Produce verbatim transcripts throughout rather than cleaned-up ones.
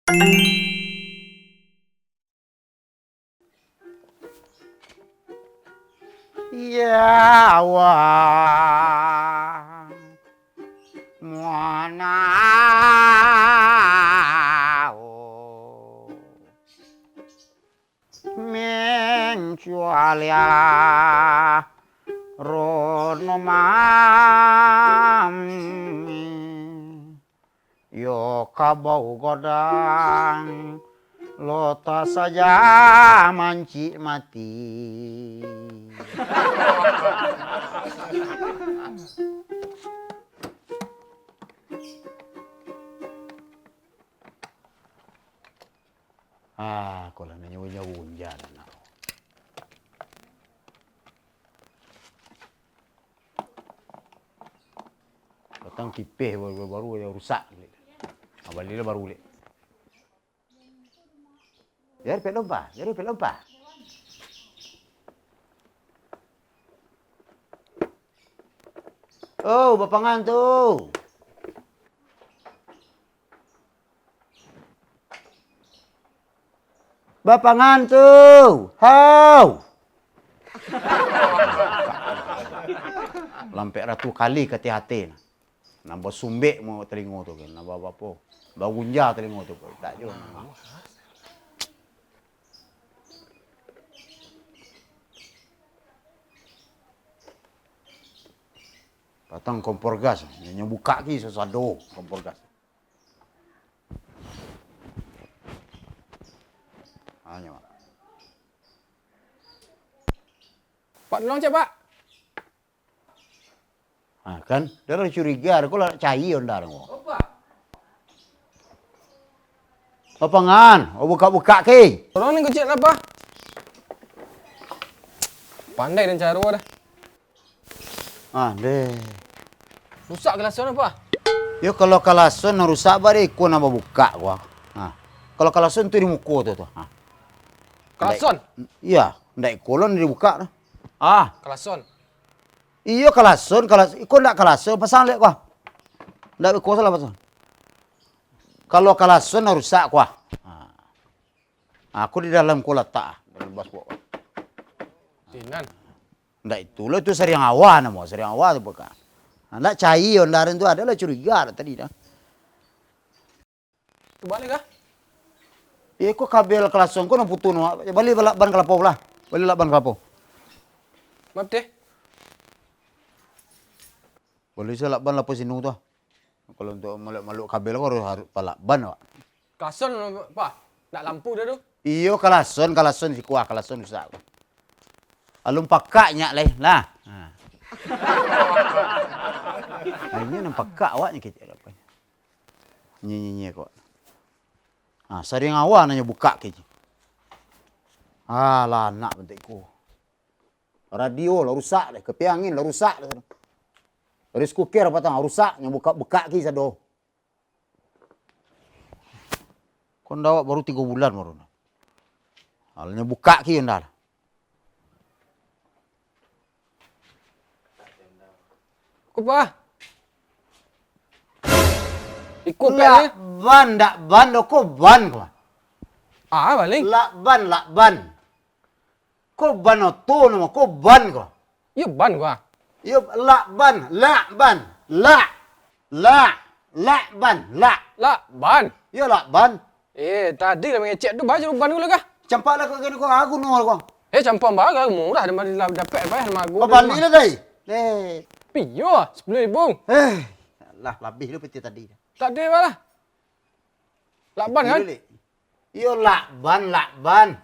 Ya Allah, muanao mencualia rono mami. Yo kabau godang, lota saja mancik mati. Ah, ko lah nyo nyawo unjan. Patang kipeh baru, baru, baru rusak. Ah, balilah baru lek. Ya, ripek lompa, ya, ripek lompa. Oh, bapangan tu. Bapangan tu. Hau. Lampek ratu kali ka hati-hati nah. Nan basumbek mo talingo tu kan, nan ba-, apo, bagunja talingo tu kan, tak jo. Patang kompor gas, nyo, nyo bukak ki sasado kompor gas. Hanyo, Mak. Pak, tolong cek, Pak. Ha, kan? Dia lah curiga, ko lah cari onda ko. Apangan, oh, bukak-bukak ke? Tolong ni kecil apa? Pandai dan caro dah. Ah, deh. Rusak kalason apa? Yo, kalau kalason nan rusak, bari iko nan babukak ko. Ha. Kalau kalason tu di muko tu, tu. Ha. Kalason? Ndak, iya, ndak iko lo nan dibukak tu. Ah. Kalason. Iyo, kalason, kalas-, iko ndak kalason, pasang lek ko. Ndak iko salah pasang. Kalau kalason nan rusak ko. Ha. Aku di dalam ko latak, dalam basbok. Tinan. Ndak itulah, itu sariang awa namo, sariang awa tu bukak. Ndak cai ondaran tu, adalah curiga tadi dah. Tu balik kah? Iyo, ko kabel kalason ko nan putuih no. Bali lak ban kalapo lah. Bali lak ban kalapo. Maaf, Teh. Bali se lak ban lapo sinu tu. Kalau untuak maluk-maluk kabel ko harus, harus palak ban, Wak. Kalason, Pak. Nak lampu dah tu. Iyo, kalason, kalason siko, ah, kalason rusak. Alun pakak nyak lai, lah. Ha. Akhirnyo nan pakak awaknyo kecek apo. Nyi, nyi, nyi ko. Ha, sariang awa nan nyo bukak kecek. Alah, anak bantuak iko. Radio lah rusak deh, kapiang angin lah rusak deh. Rice cooker patang rusak, nyo bukak-bukak ki sado. Ko ndak awak baru tigo bulan baru nah. Alah nyo bukak ki ndak lah. Ko, Pak. Iko, Pak, ni. Lak ban, ndak ban doh, ko ban ko. Ah, paling. Lak ban, lak ban. Ko ban oto namo, ko ban ko. Iyo ban ko ah. Iyo lak ban, lak ban, lak, lak, lak ban, lak. Lak ban. Iyo lak ban. Eh, tadi lah mangecek tu, bah, suruh ban dulu kah? Campak lah kau kena kau, aku nol kau. Eh, campak bah, kau murah daripada lah dapek bah, sama aku. Kau bali lah tadi. Eh. Piyo, sepuluh ribu. Eh, lah, labih lu peti tadi. Tak ada bah lah. Lak ban kan? Iyo, lak ban, lak ban.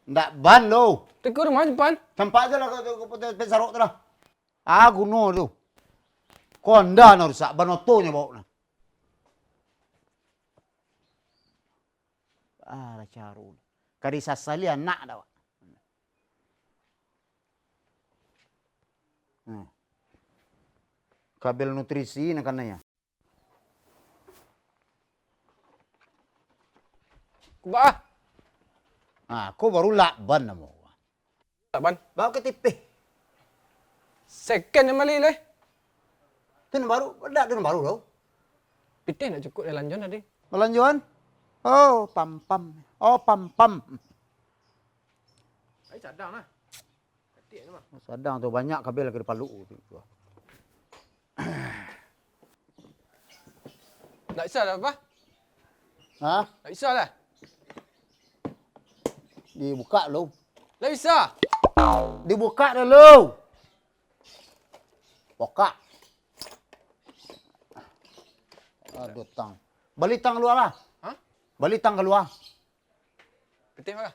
Ndak ban lo. Tiko rumah pan? Campak aja lah kau, kau, kau, kau, sarok tu lah. Ah, guno tu. Konda nah rusak, ban oto nyo bawa nah. Ah, lah caro. Kari sasali anak dah, Wak. Hmm. Kabel nutrisi nak kanai ya. Kubah. Ah, ko baru lak ban namo. Lak ban. Bawa ke tipih. Second yang balik leh. Tu nan baru, dak tu nan baru tau. Pitih nak cukup dalam John tadi. Dalam John? Oh, pam-pam. Oh, pam-pam. Ai, sadang lah. Sadang tu banyak kabel ka dipaluk tu. Ndak bisa lah, Bah? Ha? Ndak bisa lah. Dibuka lu. Ndak bisa. Dibuka dulu. Buka. Aduh, tang. Bali tang kalua lah. Ha? Bali tang kalua. Pitih mah.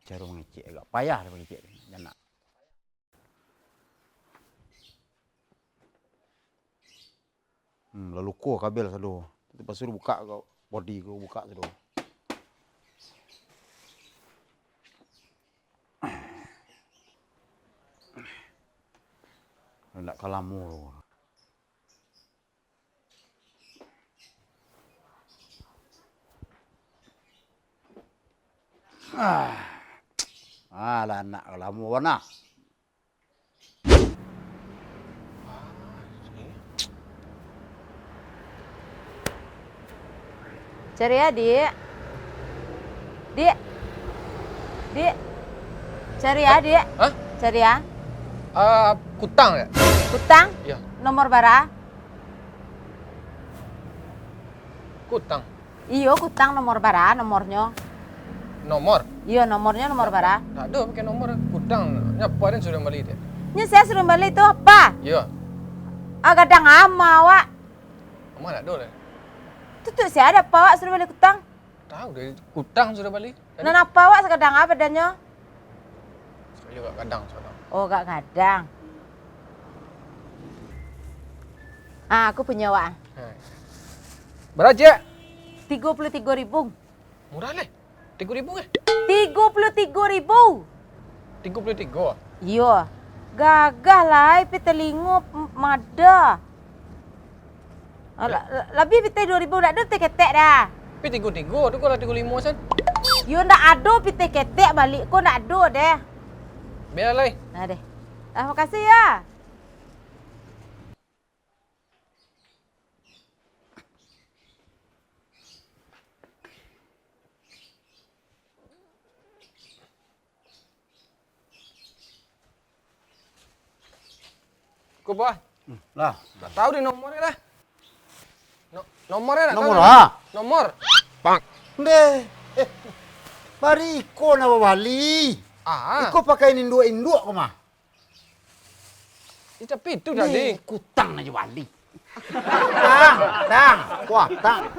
Caro mangecek agak payah lah mangecek tu, ndak nak. Hmm, lalu ko kabel sado. Terpaksa buka ko, body ko buka sado. Ndak ka lamo tu. Ah. Alah, nak lamo bana. Cari ya, Dik. Dik. Dik. Cari ya, Dik. Hah? Cari ya. Ah, kutang ya? Kutang? Iya. Nomor bara? Kutang. Iyo, kutang nomor bara, nomornyo. Nomor? Iyo, nomornyo nomor bara. Ndak ado pakai nomor. Kutang. Nyo apa den suruah bali tu? Nyo sia suruah bali tu apa? Iyo. Ah, gadang ama awak. Ama ndak ado lah. Tu, tu sia ado apa awak suruah bali kutang? Tahu dari kutang suruah bali. Nan apa awak sagadang a badannyo? Sayo agak gadang, sagadang. Oh, agak gadang. Ah, aku punyo awak. Hai. Bara ciek? Tigo puluah tigo ribu. Murah leh. Tigo ribu eh? Tigo puluah tigo ribu. Tigo puluah tigo? Iyo. Gagah lai, pi talingo m-, mada. Ah, la-, la-, labiah pitih duo ribu, ndak ado pitih ketek doh. Pi tigo tigo tu, kalau tigo limo sen. Yo, ndak ado pitih ketek baliak ko, ndak ado doh. Bia lai. Nah, deh. Ah, makasih ya. Ko, Bah. Hmm, lah. Ndak tahu deh nomornyo lah. No-, nomornyo ndak tahu. Nomor, ah? Nomor. Bang. Ndeh. Eh. Bari iko nan babali. Ah. Iko pakai induak-induak ko mah. Eh, tapi itu tadi. Ndeh, kutang nan babali. Tang, tang, kuah, tang.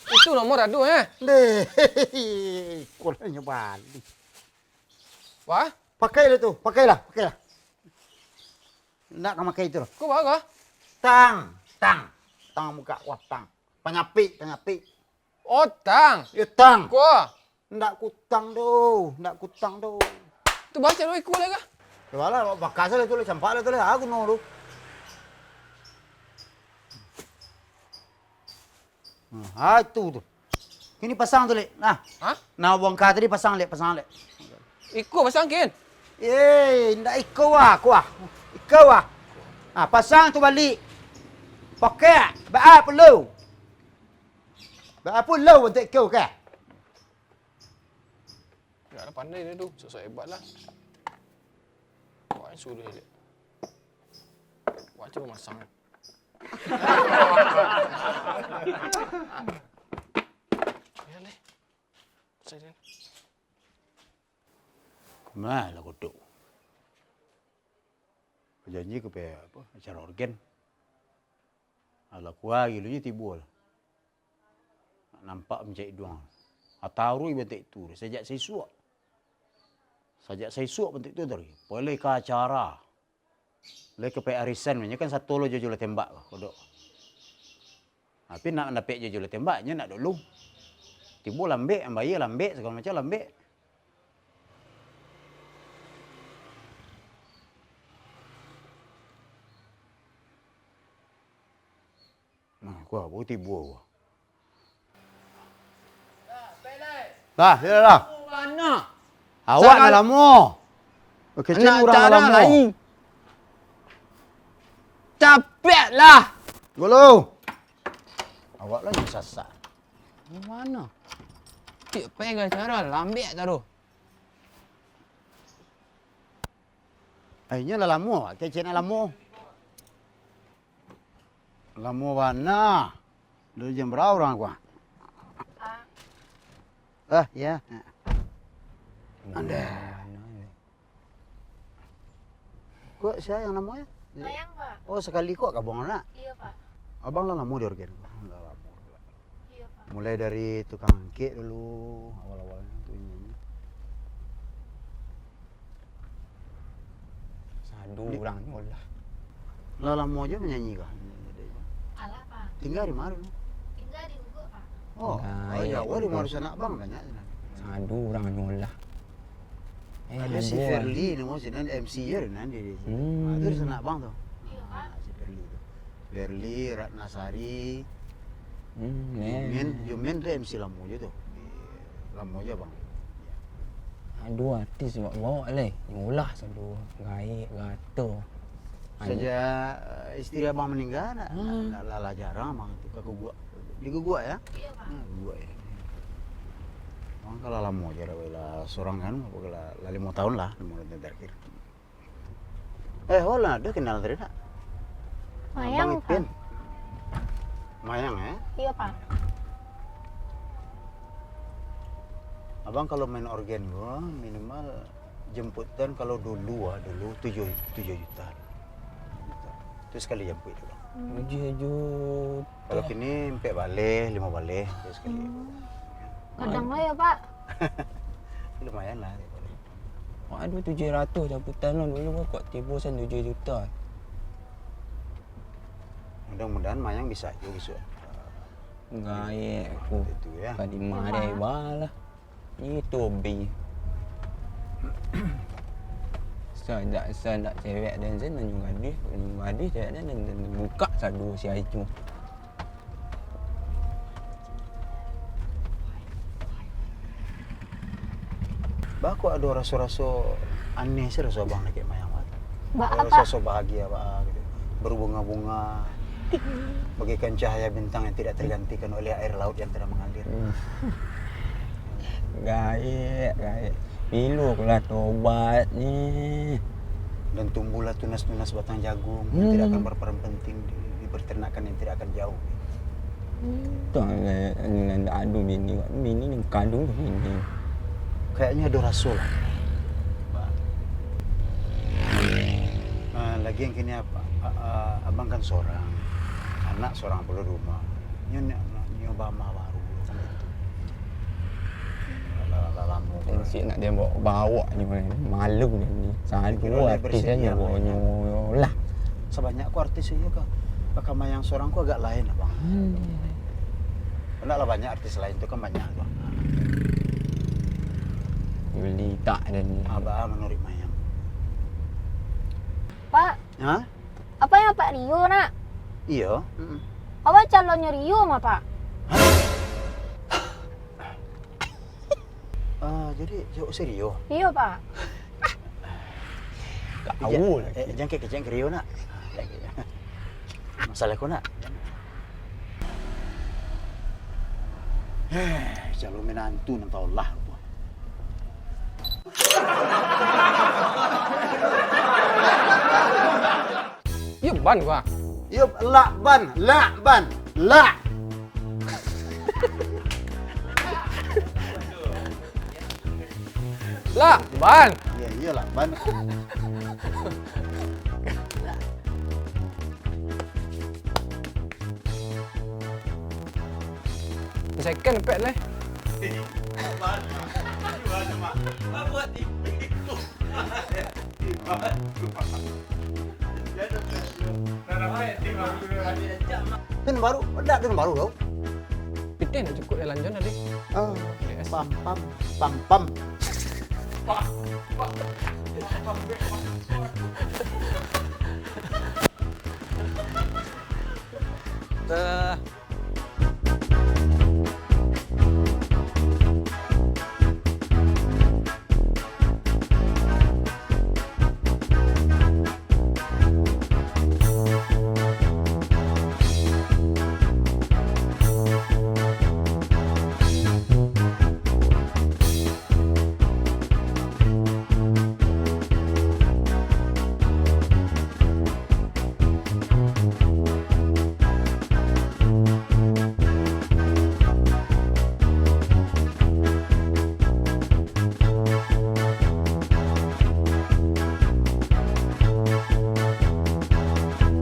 Itu nomor ado, eh. Ndeh, iko nan babali. Wah? Pakailah tu, pakailah, pakailah. Ndak ka makai itu lah. Ko baa? Tang, tang. Tang buka, wah, tang. Panyapik, panyapik. Oh, tang. Yo, tang. Ko. Ndak kutang doh, ndak kutang doh. Tu baco doh iko lah kah? Yo lah, bakas lah tu lah, campak lah tu lah, aku no tu. Nah, ha, itu tu. Kini pasang tu, Lek. Nah. Hah? Nah, bongka tadi pasang, Lek, pasang, Lek. Iko pasang, Kin? Eh, indak iko wah, ko wah. Iko wah. Ah, pasang tu baliak. Pakai, baa pulo. Baa pulo untuak iko, kah? Indak lah pandai dia tu, sok-sok hebat lah. Awak suruh dia. Awak cubo masang. Yo leh. Pasal dia. Nah, lah kodok. Bajanji ka pai, apo, acara orgen. Alah, kua gilonyo tibo lah. Nampak mancari iduang. Ataruih bantuak itu, sajak saisuak. Sajak saisuak bantuak itu tadi. Pai lai ka acara. Lai ka pai arisan, nyo kan sato lo jo jolo tembak ko, kodok. Tapi nak dapek jo jolo tembak, nyo nak dulu. Tibo lambek, bayia lambek, sagalo macam lambek. Nah, ko apo tibo ko? Lah, yo lah. Awak nan lamo. Kecil urang nan lamo. Capek lah! Gulu! Awak lah yang sasak. Di mano? Cik pegang cara lambek taruh. Akhirnya lah lamo, kecek nak lamo. Lamo bana. Dari jam bara urang ko? Ah, iyo. Anda. Ko sia nan namonyo? Mayang, Pak. Oh, sakali ko ka Abang, nak? Iyo, Pak. Abang lah lamo di orgen? Lah lamo. Iyo, Pak. Mulai dari tukang angkek dulu, awal-awalnyo tu nyanyi. Sado urang nyo lah. Lah lamo juo manyanyi kah? Alah, Pak. Tingga di ma? Tingga di Lubuak, Pak. Oh, jauah di ma, dunsanak Abang banyak sinan. Sado urang nyo lah. Eh, ado si Ferli namo sinan, M C yo nan di, di. Hmm. Ah, tu dunsanak Abang tu. Iyo, Pak. Ah, si Ferli tu. Ferli, Ratna Sari, Yumin, Yumin tu M C lamo juo tu. Lamo juo, Bang. Aduh, artis bawak-bawak lai. Nyolah sado, gaek, gato. Sajak, eh, isteri Abang maningga, nak, nak, nak, lah, lah jarang Abang tu ka Guguak. Di Guguak, yo? Iyo, Pak. Hmm, Guguak, yo. Abang kan lah lamo juo dak, lah sorang kan, apo lah, lah limo taun lah, limo taun terakhir. Eh, awak lah ado kenal tadi, nak? Mayang, Abang Ipin. Pak. Mayang, eh? Iyo, Pak. Abang kalau main orgen ko, minimal jemputan kalau dulu, ah, dulu tujuah, tujuah juta. Tu sakali jampuik tu, Bang. Hmm. Tujuah juta. Kalau kini ampek baleh, limo baleh, tu sakali. Hmm. Kadang lah yo, Pak. Lumayan lah. Waduh, tujuah ratuih jemputan lo dulu, kok tibo sen tujuah juta. Mudah-mudahan Mayang bisa juo bisuak. Gaek ko. Itu yo. Ka di ma dek baa lah. Itu hobi. Sadak, sadak cewek den sen, nanyo gadih, nanyo gadih cewek den, den, den bukak sado si Aicu. Baa kok ado raso-raso aneh se raso Abang dek Mayang, Bang? Baa, Baa, Pak? Raso-raso bahagia, Bang, gitu. Berbunga-bunga, bagaikan cahaya bintang yang tidak tergantikan oleh air laut yang tidak mengalir. Hmm. Gaek, gaek. Bilo ko lah tobat ni. Dan tumbuhlah tunas-tunas batang jagung yang tidak akan berperan penting di, di peternakan yang tidak akan jauh. Hmm. Tu, eh, eh, ndak ado bini, bini nan kandung tu bini. Kayaknya ado raso lah. Ah, lagian kini apa, a-, a-, Abang kan sorang, anak sorang pulo di rumah. Nyo, nyo, nyo bama baru. Lah, lah, lah lamo. Tensi nak dia bawa, bawa ni, malu ni. Sadu artis ni, lah. Sabanyak ko artis iyo ka, ka Mayang sorang ko agak lain, Abang. Hmm. Ndak lah banyak artis lain tu kan banyak tu. Beli tak dan Abang manuruik Mayang. Pak. Hah? Apa yang Pak Rio, nak? Iyo. Mm-mm. Awak calonnyo Rio mah, Pak. Hah? Ah, jadi, jawab si Rio? Iyo, Pak. Kau lagi. Eh, jangkek, jangkek Rio, nak. Masalah ko, nak. Eh, calon minantu nan tau lah. Iyo ban, Bang. Iyo, lak ban, lak ban, lak. Lak ban. Iyo, iyo, lak ban. Second pet leh. Kan baru, dak, kan baru tau. Pitih nak cukup dalam John tadi. Ah, pam, pam, pam, pam. Eh,